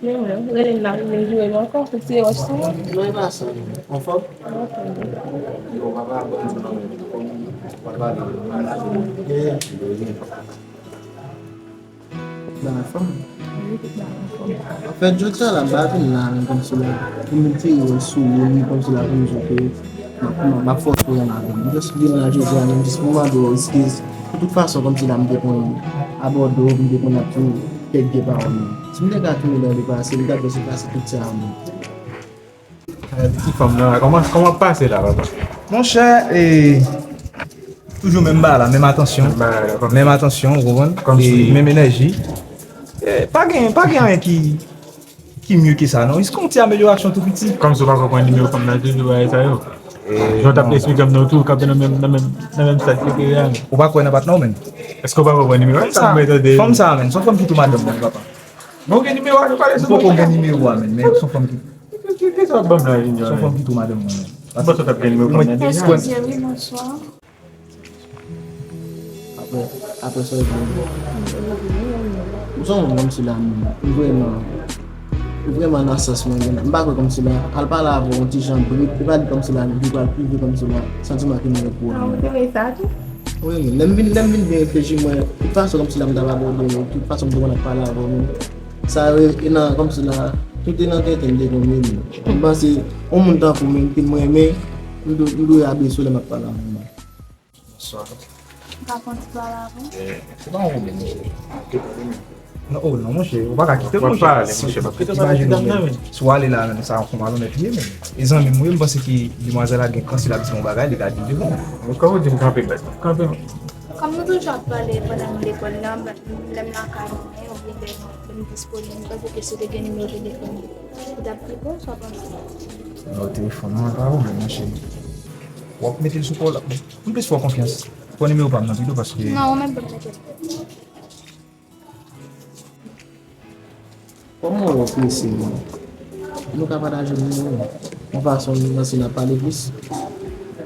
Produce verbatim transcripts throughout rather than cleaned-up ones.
Mwen menm, rele m la, vin joure m ankò, pou tire wòch sou mwen. Non, e pa sa. Anfòm? Yo, papa, bon, non, men, kòm, papa, Nan anfòm. Anfèt, jodi a la, m pa vin la, men kòmsi la, pou m tire wòch sou ou, men kòmsi la, pou m di ke m ap, m ap, m ap fòse w renmen avè m. M jis vin la jodi a, men jis pou m mande w eskiz. De tout fason, kòmsi la, m te konn abòde w, m te konn ap di w kèk vye pawòl, men si m te ka tounen nan lepase, m t ap jis efase tout sa a, men. Eh, ti fanm nan, kòman, kòman w ap pase la, papa? Monchè, e, toujou menm bagay la, menm atansyon, menm atansyon, ou konprann? E, menm enèji. E, pa gen, pa gen anyen ki, ki mye ke sa, non. Jis yon ti amelyorasyon tou piti. Kòmsi w pa konprann nimewo fanm nan toujou, bagay sa yo. Jan w t ap esplike m nan tou, kanpe nan menm, nan menm, nan menm stad ke w ye a. Ou pa kwè nan patnè w, menm? Èske w pa konprann nimewo a? Sa m mwen tande. Fanm sa, menm, se yon fanm ki tou madanm mwen, papa. Bon, gen nimewo a, nou pale sou. Ou poko gen nimewo a, menm, men se yon fanm ki Ki, ki, ki sa w ap ban m la, Junior? Se yon fanm ki tou madanm mwen, menm. Ou panse w t ap gen nimewo fanm nan deja? Èske, wi, bonswa. Apre, apre sa, ou se yon moun kòmsi la, m vrèman, m vrèman nan sans mwen, m pa kwè kòmsi la, al pale avè w yon ti jan brit, e pa di kòmsi la, li pral prive kòmsi la, santiman ke m gen pou ou. Ah, ou te wè sa tou? Wi, men lè m vin, lè m vin byen reflechi, mwen, tout fason kòmsi la m t ap abòde w, tout fason m te konn ap pale avè w, men sa yo e nan, kòmsi la, tout e nan tenten m te konn ye, men m panse, yon moun tankou mwen, ke m renmen, m dwe, m dwe abese w lè m ap pale avè w. Bonswa. M ka fè yon ti pale avè w? Eh, se pa yon pwoblèm, monchè. Non, oh non, monchè, ou pa ka kite l, monchè. Si, imajine w, men, si w ale la, men, sa yon malonèt li ye, men. E zanmi m, wi, m panse ke demwazèl la gen kans, si l ap di yon bagay, li ka di l devan. Bon, kòman w di m kanpe, bèt? Kanpe. Kòm nou toujou ap pale pandan nou lekòl la, lè m lakay mwen, oubyen lè, lè m disponib, m panse ke si w te gen nimewo telefòn, li t ap pi bon, sa w panse? Nimewo telefòn mwen, pa pwoblèm, monchè. W ap mete l sou kò w la. M plis fè w konfyans. Pran nimewo pa m nan pito, paske. Non, ou menm pou m mete l. Kòman w ap eseye? Nou ka pataje nimewo nou. Yon fason nou sanse n ap pale plis.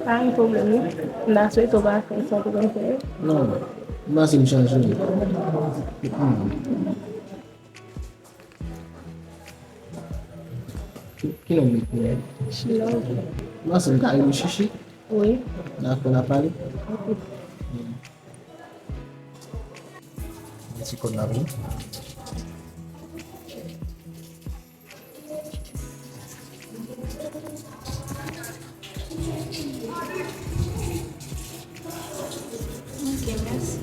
Pa gen pwoblèm, wi. M ta swete w pa fè sa w te konn fè yo. Non, m panse m chanje. Mm. Ki, ki non w met pou mwen? Chilove. M panse m ka rele Chichi. Wi. Dakò, n a pale. Ok. Ti kòd la pou ou. Ok, mèsi.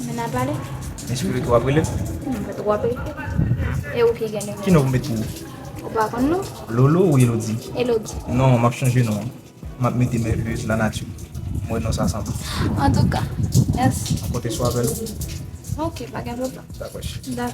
Men n a pale? Mèsi pou w ap rele. M pa twò peye. E ou ki gen nimewo? Ki non pou m met pou ou? Ou pa konn non? Lolo ou Elodie? Elodie. Non, m ap chanje non an. M ap mete Merveilleuse la nature. Mwen non sa sanble. Antouka, mèsi. M konte sou apèl ou. Ok, pa gen pwoblèm. Dakò, cheri. Dakò.